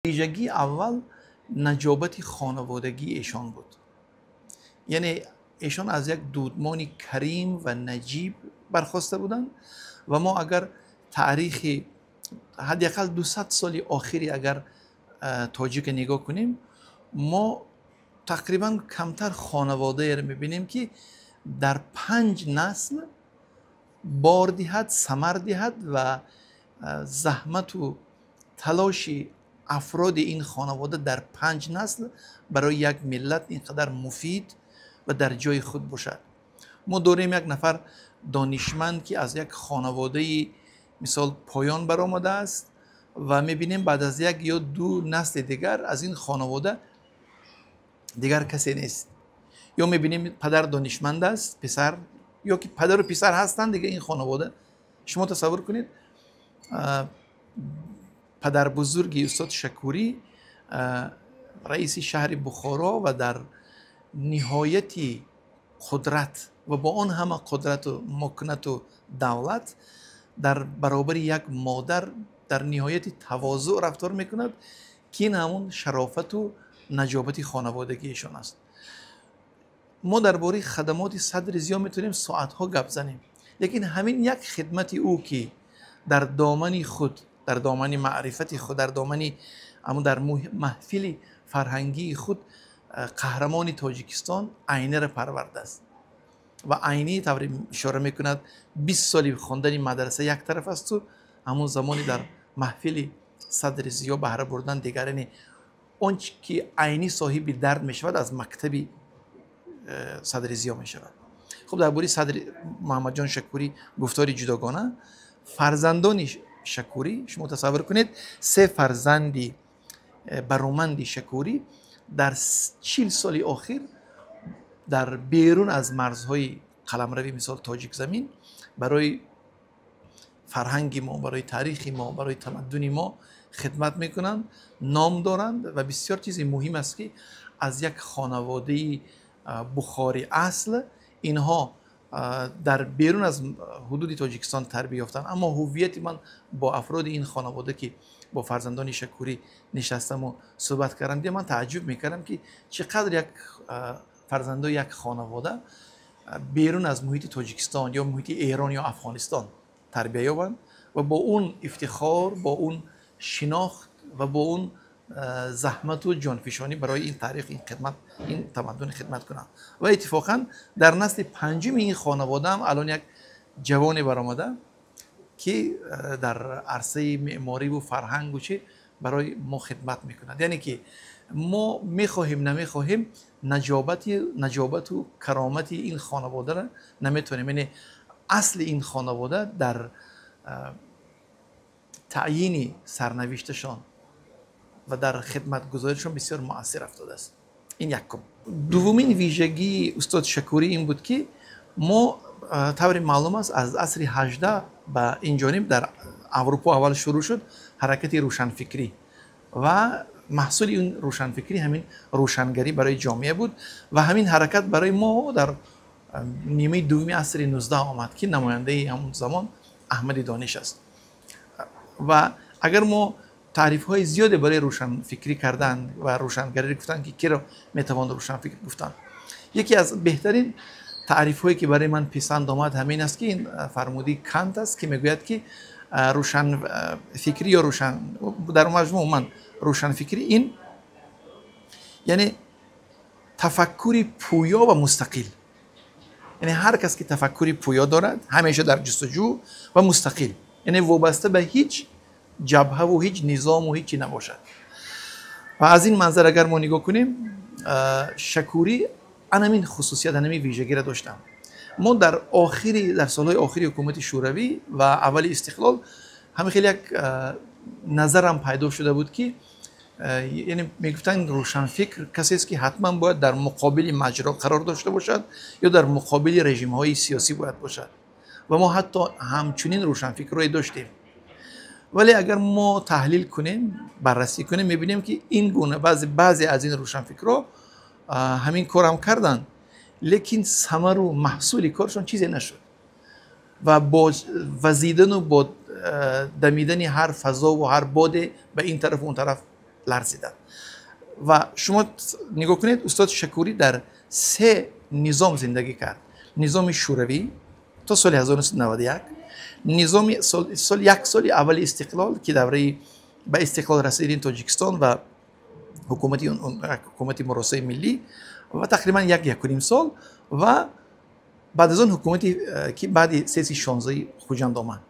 Вижагии аввал наҷобати хонаводагии эшон буд. Яъне эшон аз як дудмони карим ва наҷиб бархоста буданд ва мо агар таърихи ҳадди ақал 200 соли охири агар тоҷика нигоҳ кунем, мо тақрибан камтар хонаводаеро мебинем, ки дар 5 насл бор диҳад, самар диҳад ва заҳмату талоши афроди ин хонавода дар 5 насл барои як миллат ин қадар муфид ва дар ҷои худ бошад. Мо дорем як нафар донишманд, ки аз як хонаводаи мисол поён баромадааст ва мебинем, баъд аз як ё ду насли дигар аз ин хонавода дигар касе нест. Ё мебинем, падар донишманд аст, писар ё ки падару писар ҳастанд, дигар ин хонавода. Шумо тасаввур кунед, падарбузурги устод Шакурӣ раиси шаҳри Бухоро ва дар ниҳояти қудрат ва бо он ҳама қудрату мукнату давлат дар баробари як модар дар ниҳояти тавозӯъ рафтор мекунад, ки ин ҳамун шарофату наҷобати хонаводагиашон аст. Мо дар бораи хадамоти Садри Зиё метавонем соатҳо гап занем, лекин ҳамин як хидмати ӯ, ки дар домани худ, дар домани маърифати худ, дар домани аммо дар маҳфили фарҳангии худ қаҳрамони Тоҷикистон Айниро парвардааст ва Айнӣ тавре ишора мекунад, 20 соли хондани мадраса як тараф асту ҳамон замони дар маҳфили Садри Зиё баҳра бурдан дигар. Яъне он ки Айнӣ соҳиби дард мешавад, аз мактаби Садри Зиё мешавад. Хуб, дар бораи Садри Муҳаммадҷон Шакурӣ гуфтори ҷудогона. Фарзандони Шакурӣ, шумо тасаввур кунед, се фарзанди бароманди Шакурӣ дар 40 соли охир дар берун аз марзҳои қаламрави мисол Тоҷикзамин барои фарҳанги мо, барои таърихи мо, барои тамаддуни мо хидмат мекунанд, ном доранд. Ва бисёр чизи муҳим аст, ки аз як хонаводаи бухорӣ асл инҳо дар берун аз ҳудуди Тоҷикистон тарбия ёфтанд. Аммо ҳуввияти ман бо афроди ин хонавода, ки бо фарзандони Шакурӣ нишастаму суҳбат кардам, ман тааҷҷуб мекардам, ки чӣ қадр як фарзандои як хонавода берун аз муҳити Тоҷикистон ё муҳити Эрон ё Афғонистон тарбия ёбанд ва бо он ифтихор, бо он шинохт ва бо он заҳмату ҷонфишонӣ барои ин таърих, ин хидмат, ин тамаддун хидмат кунанд. Ва иттифоқан дар насли панҷуми ин хонавода ҳам алон як ҷавоне баромада, ки дар арсаи меъмориву фарҳангу чи барои мо хидмат мекунад. Яъне ки мо мехоҳем, намехоҳем, наҷобату каромати ин хонаводаро наметавонем, яъне асли ин хонавода дар таъйини сарнавишташон ва дар хидматгузоришон бисёр муассир афтодааст. Ин якум. Дуввумин вижагии устод Шакурӣ ин буд, ки мо тавре маълум аст, аз асри 18 ба ин ҷониб дар Аврупо аввал шурӯъ шуд ҳаракати рӯшанфикрӣ ва маҳсули ин рӯшанфикрӣ ҳамин рӯшангарӣ барои ҷомеа буд. Ва ҳамин ҳаракат барои мо дар нимаи дуввуми асри 19 омад, ки намояндаи ҳамон замон Аҳмади Дониш аст. Ва агар мо таърифҳои зиёде барои рӯшанфикрӣ кардан ва рӯшангарӣ гуфтанд, ки киро метавон рӯшанфикр гуфтан, яке аз беҳтарин таърифҳое, ки барои ман писанд омад, ҳамин аст, ки ин фармудаи Кант аст, ки мегӯяд, ки рӯшанфикрӣ ё рӯшан дар маҷмӯъ умуман рӯшанфикрӣ ин яъне тафаккури пӯё ва мустақил. Яъне ҳар кас, ки тафаккури пӯё дорад, ҳамеша дар ҷустуҷӯ ва мустақил, яъне вобаста ба ҳеҷ ҷабҳаву ҳеҷ низому ҳеҷ чи набошад. Ва аз ин манзар агар мо нигоҳ кунем, Шакурӣ анамин хусусият, анамин вижагиро доштам. Мо дар охири дар солҳои охири ҳукумати Шӯравӣ ва аввали истиқлол ҳамин хеле як назарам пайдо шуда буд, ки яъне мегуфтанд, рӯшанфикр касест, ки ҳатман бояд дар муқобили маҷро қарор дошта бошад ё дар муқобили режимҳои сиёсӣ бояд бошад. Ва мо ҳатто ҳамчунин рӯшанфикрҳое доштем. Вале агар мо таҳлил кунем, баррасӣ кунем, мебинем, ки ин гуна баъзе аз ин рӯшанфикрҳо ҳамин корам карданд, лекин самару маҳсули коршон чизе нашуд ва бо вазидану бо дамидани ҳар фазову ҳар боде ба ин тарафу он тараф. ларзиданд. Ва шумо нигоҳ кунед, устод Шакурӣ дар се низом зиндагӣ кард. Низоми Шӯравӣ то соли 1991, низоми сол як соли аввали истиқлол, ки давраи ба истиқлол расидани Тоҷикистон ва ҳукумати муросаи миллӣ ва тақрибан як якуним сол, ва баъд аз он ҳукумате ки баъди сеси 16 Хуҷанд омад.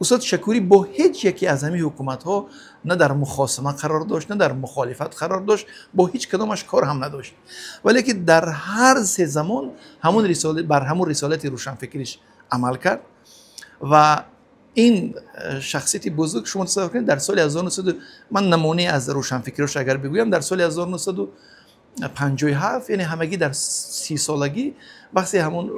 Устод Шакурӣ бо ҳеҷ яке аз ҳамин ҳукуматҳо на дар мухосима қарор дошт, на дар мухолифат қарор дошт, бо ҳеҷ кадомаш кор ҳам надошт. Вале ки дар ҳар се замон ҳамон рисола, бар ҳамон рисолати рӯшанфикриш амал кард. Ва ин шахсияти бузург, шумо тасаввур кунед, дар соли 1900, ман намунае аз рӯшанфикриаш агар бигӯям, дар соли 1957, яъне ҳамагӣ дар 30 солагӣ, вақте ҳамон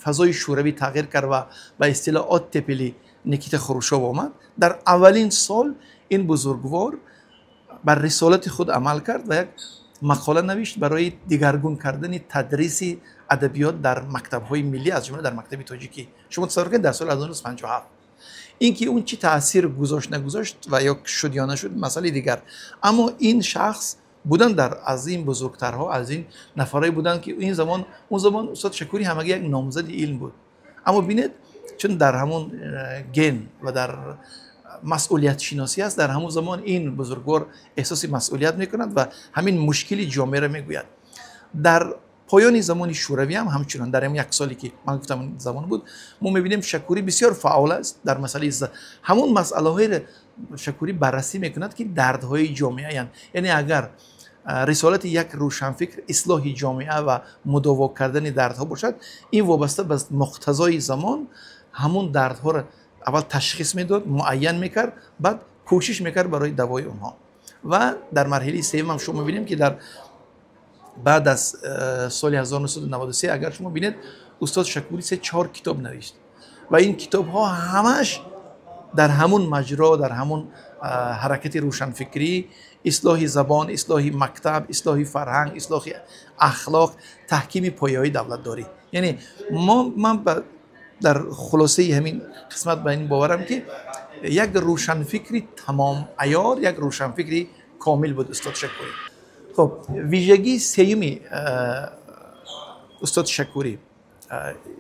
фазои Шӯравӣ тағйир кард ва ба истилоҳ оттепели Никита Хрушёв омад, дар аввалин сол ин бузургвор бар рисолати худ амал кард ва як мақола навишт барои дигаргун кардани тадриси адабиёт дар мактабҳои миллӣ, аз ҷумла дар мактаби тоҷикӣ. Шумо тасаввур кунед, дар соли 1957. Ин ки он чӣ таъсир гузошт, нагузошт ва ё шуд ё нашуд, масъалаи дигар. Аммо ин шахс будан дар аз ин бузургтарҳо, аз ин нафарое буданд, ки ин замон, он замон устод Шакурӣ ҳамагӣ як номзади илм буд. Аммо бинед, чун дар ҳамон ген ва дар масъулиятшиносӣ аст, дар ҳамон замон ин бузургвор эҳсоси масъулият мекунад ва ҳамин мушкили ҷомеаро мегӯяд. Дар поёни замони Шӯравӣ ҳам ҳамчунон, дар як соле ки ман гуфтам замон буд, мо мебинем Шакурӣ бисёр фаъол аст дар масъалаи ҳамон масъалаҳоеро Шакурӣ баррасӣ мекунад, ки дардҳои ҷомеаянд. Яъне агар рисолати як рӯшанфикр ислоҳи ҷомеа ва мудово кардани дардҳо бошад, ин вобаста ба муқтазои замон ҳамон дардҳоро аввал ташхис медод, муайян мекард, баъд кӯшиш мекард барои давои онҳо. Ва дар марҳилаи сеюм ҳам шумо мебинем, ки дар баъд аз соли 1993, агар шумо бинед, устод Шакурӣ се чор китоб навишт ва ин китобҳо ҳамаш дар ҳамун маҷро, дар ҳамун ҳаракати рӯшанфикрӣ, ислоҳи забон, ислоҳи мактаб, ислоҳи фарҳанг, ислоҳи ахлоқ, таҳкими пояҳои давлатдорӣ. Яъне ман дар хулосаи ҳамин қисмат ба ин боварам, ки як рӯшанфикри тамом аёр, як рӯшанфикри комил буд устод Шакурӣ. Хуб, вижагии сеюми устод Шакурӣ,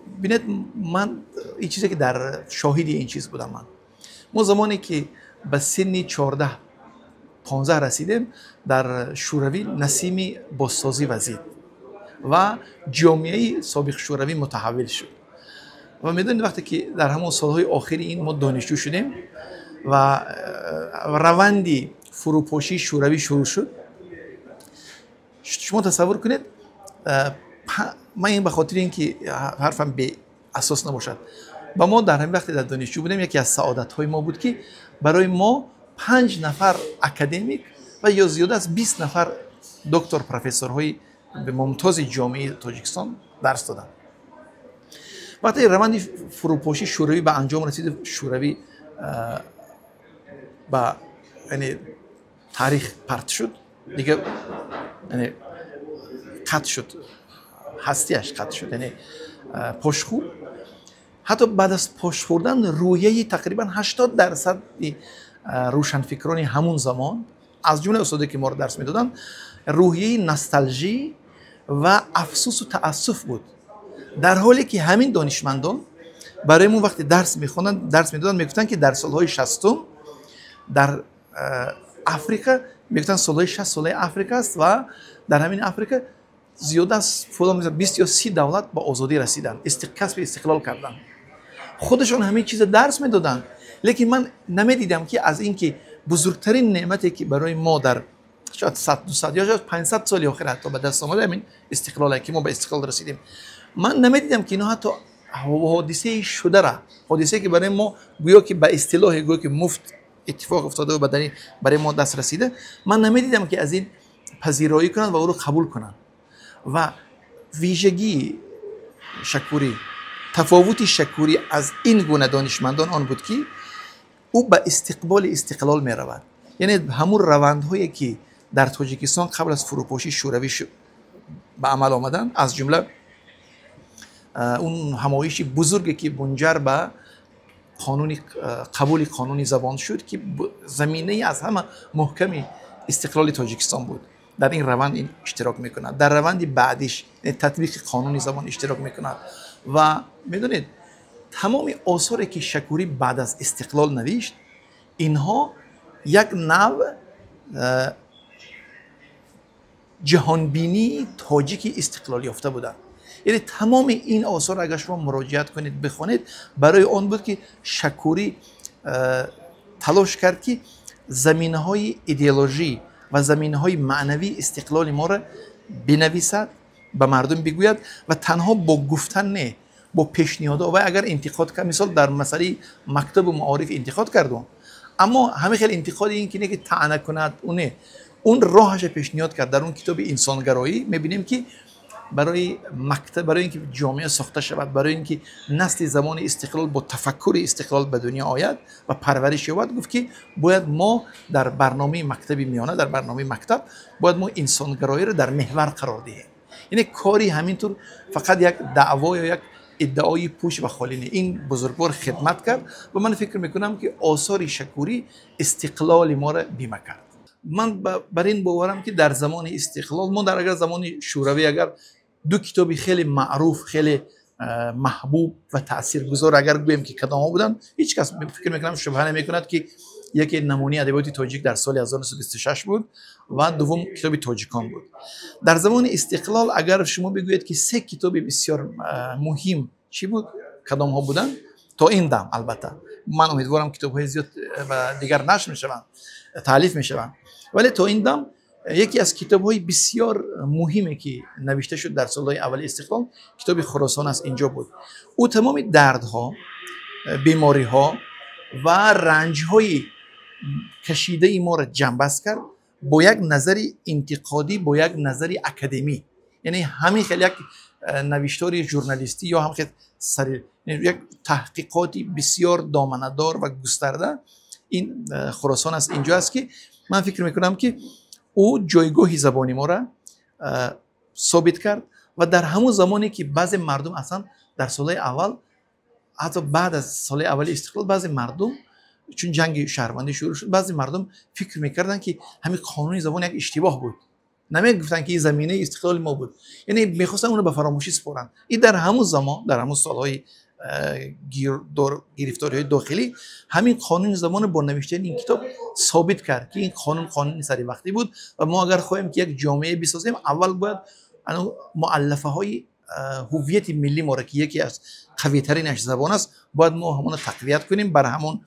бинед, ман ин чизе ки дар шоҳиди ин чиз будам, ман мо замоне ки ба синни 14-15 расидем, дар Шӯравӣ насими бозсозӣ вазид ва ҷомеаи собиқ Шӯравӣ мутаҳаввил шуд. Ва медонед, вақте ки дар ҳамон солҳои охири ин мо донишҷӯ шудем ва раванди фурӯпошии Шӯравӣ шурӯъ шуд, шумо тасаввур кунед, ман ин ба хотири ин ки ҳарфам беасос набошад, ба мо дар ҳамин вақте дар донишҷӯ будем, яке аз саодатҳои мо буд, ки барои мо 5 нафар академик ва ё зиёда аз 20 нафар доктор, профессорҳои мумтози ҷомеаи Тоҷикистон дарс доданд. Вақте раванди фурӯпошии Шӯравӣ ба анҷом расид, Шӯравӣ ба яъне таърих парт шуд, дигар яъне қатъ шуд, ҳастиаш қатъ шуд, яъне пош хӯрд. Ҳатто баъд аз пош хӯрдан рӯҳияи тақрибан 80% рӯшанфикрони ҳамун замон, аз ҷумла устоде ки моро дарс медоданд, рӯҳияи носталжӣ ва афсусу таассуф буд. Дар ҳоле ки ҳамин донишмандон барои мо вақте дарс мехонданд, дарс медоданд, мегуфтанд, ки дар солҳои 60-ум дар Африка, мегуфтанд, солҳои 60 солаи Африка аст ва дар ҳамин Африка зиёда аз фалон 20 ё 30 давлат ба озодӣ расиданд, касби истиқлол карданд. Худашон ҳамин чиза дарс медоданд, лекин ман намедидам, ки аз ин ки бузургтарин неъмате ки барои мо дар шояд 100, 200 ё шояд 500 соли охир ҳатто ба даст омада, ҳамин истиқлоле ки мо ба истиқлол расидем, ман намедидам, ки инҳо ҳатто ҳодисаи шудара, ҳодисае ки барои мо гӯё ки ба истилоҳе гӯё ки муфт иттифоқ афтода ва барои мо даст расида, ман намедидам, ки аз ин пазироӣ кунанд ва ӯро қабул кунанд. Ва вижагии Шакурӣ, тафовути Шакурӣ аз ин гуна донишмандон он буд, ки ӯ ба истиқболи истиқлол меравад. Яъне ҳамун равандҳое ки дар Тоҷикистон қабл аз фурӯпошии Шӯравӣ ба амал омаданд, аз ҷумла он ҳамоиши бузурге ки мунҷар ба Қонуни қабули қонуни забон шуд, ки заминаи аз ҳама муҳками истиқлоли Тоҷикистон буд. Дар ин раванд ин иштирок мекунад. Дар раванди баъдиш, татбиқи қонуни забон, иштирок мекунад. Ва медонед, тамоми осоре ки Шакурӣ баъд аз истиқлол навишт, инҳо як нав ҷаҳонбинии тоҷики истиқлолёфта буданд. Яъне тамоми ин осор, агар шумо муроҷиат кунед, бихонед, барои он буд, ки Шакурӣ талош кард, ки заминаҳои идеологӣ ва заминаҳои маънавии истиқлоли моро бинависад, ба мардум бигӯяд ва танҳо бо гуфтан не, бо пешниҳодҳо. Ва агар интиқод кард, мисол, дар масъалаи мактабу маориф интиқод карду, аммо ҳамин хел интиқоди ин ки не, ки таъна кунад, ӯ не, он роҳаша пешниҳод кард. Дар он китоби «Инсонгароӣ» мебинем, ки барои мактаб, барои ин ки ҷомеа сохта шавад, барои ин ки насли замони истиқлол бо тафаккури истиқлол ба дунё ояд ва парвариш ёбад, гуфт, ки бояд мо дар барномаи мактаби миёна, дар барномаи мактаб бояд мо инсонгароиро дар меҳвар қарор диҳем. Яъне кори ҳамин тур фақат як даъво ё як иддаои пуч ва холӣ не. Ин бузургвор хидмат кард ва ман фикр мекунам, ки осори Шакурӣ истиқлоли моро бима кард. Ман бар ин боварам, ки дар замони истиқлол мо дар агар замони Шӯравӣ агар ду китоби хеле маъруф, хеле маҳбуб ва таъсиргузор агар гӯем, ки кадомҳо буданд, ҳеҷ кас, фикр мекунам, шубҳа намекунад, ки яке «Намунаи адабиёти тоҷик» дар соли 1926 буд ва дуввум китоби «Тоҷикон» буд. Дар замони истиқлол агар шумо бигӯед, ки се китоби бисёр муҳим чӣ буд, кадомҳо буданд то ин дам, албатта ман умедворам, китобҳои зиёд ва дигар нашр мешаванд, таълиф мешаванд, вале то ин дам яке аз китобҳои бисёр муҳиме, ки навишта шуд дар солҳои аввали истиқлол, китоби «Хуросон аст инҷо» буд. Ӯ тамоми дардҳо, бемориҳо ва ранҷҳои кашидаи моро ҷамъбаст кард бо як назари интиқодӣ, бо як назари академӣ. Яъне ҳамин хел як навиштори журналистӣ ё ҳам хел сари як таҳқиқоти бисёр доманадор ва густарда ин «Хуросон аст инҷо» аст, ки ман фикр мекунам, ки ӯ ҷойгоҳи забони моро собит кард. Ва дар ҳамон замоне ки баъзе мардум аслан дар солҳои аввал, ҳатто баъд аз солҳои аввали истиқлол, баъзе мардум, чун ҷанги шаҳрвандӣ шурӯъ шуд, баъзе мардум фикр мекарданд, ки ҳамин қонуни забон як иштибоҳ буд. Намегуфтанд, ки ин заминаи истиқлоли мо буд, яъне мехостанд онро ба фаромӯшӣ супоранд. Ин дар ҳамон замон, дар ҳамон солҳои гирифториҳои дохилӣ, ҳамин қонуни забонро бо навиштани ин китоб собит кард, ки ин қонун қонуни саривақтӣ буд ва мо агар хоҳем, ки як ҷомеа бисозем, аввал бояд муаллафаҳои ҳуввияти миллӣ моро, ки яке аз қавитаринаш забон аст, бояд мо ҳамонро тақвият кунем, бар ҳамон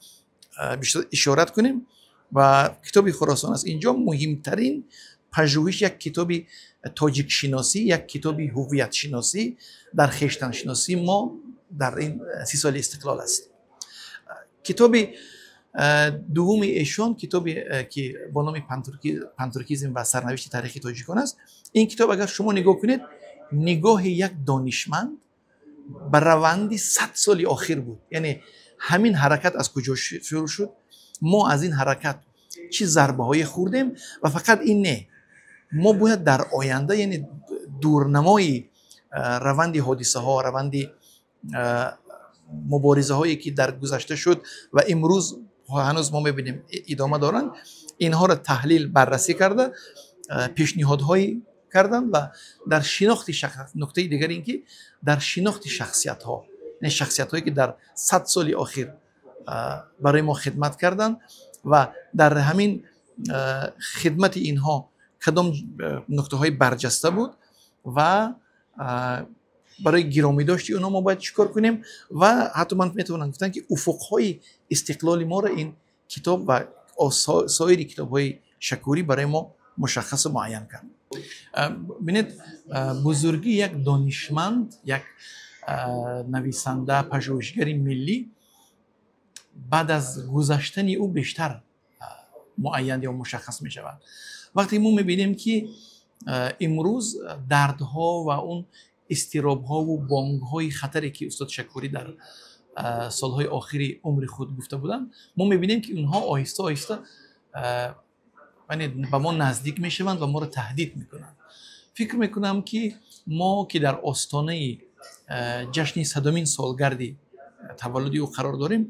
бештар ишорат кунем. Ва китоби «Хуросон аст инҷо» муҳимтарин пажӯҳиш, як китоби тоҷикшиносӣ, як китоби ҳуввиятшиносӣ дар хештаншиносии мо дар ин 30 соли истиқлол аст. Китоби дуввуми эшон, китобе ки бо номи «Пантуркизм ва сарнавишти таърихи тоҷикон» аст. Ин китоб, агар шумо нигоҳ кунед, нигоҳи як донишманд ба раванди 100 соли охир буд. Яъне ҳамин ҳаракат аз куҷо шурӯъ шуд, мо аз ин ҳаракат чӣ зарбаҳое хӯрдем ва фақат ин не, мо бояд дар оянда, яъне дурнамои раванди ҳодисаҳо, раванди муборизаҳое, ки дар гузашта шуд ва имрӯз ҳанӯз мо мебинем идома доранд, инҳоро таҳлил, баррасӣ карда, пешниҳодҳое карданд. Ва дар шинохти шахс, нуктаи дигар ин ки дар шинохти шахсиятҳо, яъне шахсиятҳое, ки дар 100 соли охир барои мо хидмат карданд ва дар ҳамин хидмати инҳо кадом нуктаҳои барҷаста буд ва барои гиромидошти онҳо мо бояд чӣ кор кунем. Ва ҳатто ман метавонам гуфтам, ки уфуқҳои истиқлоли моро ин китоб ва соири китобҳои Шакурӣ барои мо мушаххасу муайян кард. Бинед, бузургии як донишманд, як нависанда, пажӯҳишгари миллӣ баъд аз гузаштани ӯ бештар муайян ё мушаххас мешавад. Вақте мо мебинем, ки имрӯз дардҳо ва он изтиробҳову бонгҳои хатаре, ки устод Шакурӣ дар солҳои охири умри худ гуфта буданд, мо мебинем, ки онҳо оҳиста оҳиста ба мо наздик мешаванд ва моро таҳдид мекунанд. Фикр мекунам, ки мо, ки дар остонаи ҷашни 100-умин солгарди таваллуди ӯ қарор дорем,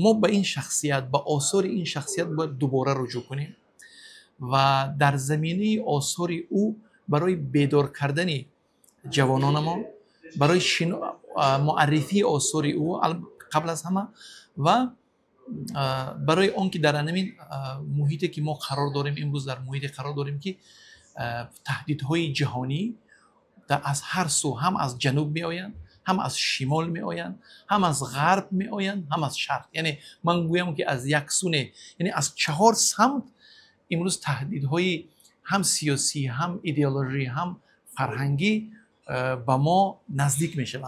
Мо ба ин шахсият, ба осори ин шахсият бояд дубора руҷӯъ кунем ва дар заминаи осори ӯ барои бедор кардани ҷавононамон, барои муаррифии осори ӯ қабл аз ҳама ва барои он ки дар ҳамин муҳите ки мо қарор дорем, имрӯз дар муҳите қарор дорем, ки таҳдидҳои ҷаҳонӣ аз ҳар сӯ, ҳам аз ҷануб меоянд, ҳам аз шимол меоянд, ҳам аз ғарб меоянд, ҳам аз шарқ. Яъне ман гӯям, ки аз як сӯ не, яъне аз чаҳор самт имрӯз таҳдидҳои ҳам сиёсӣ, ҳам идеологӣ, ҳам фарҳангӣ ба мо наздик мешаванд.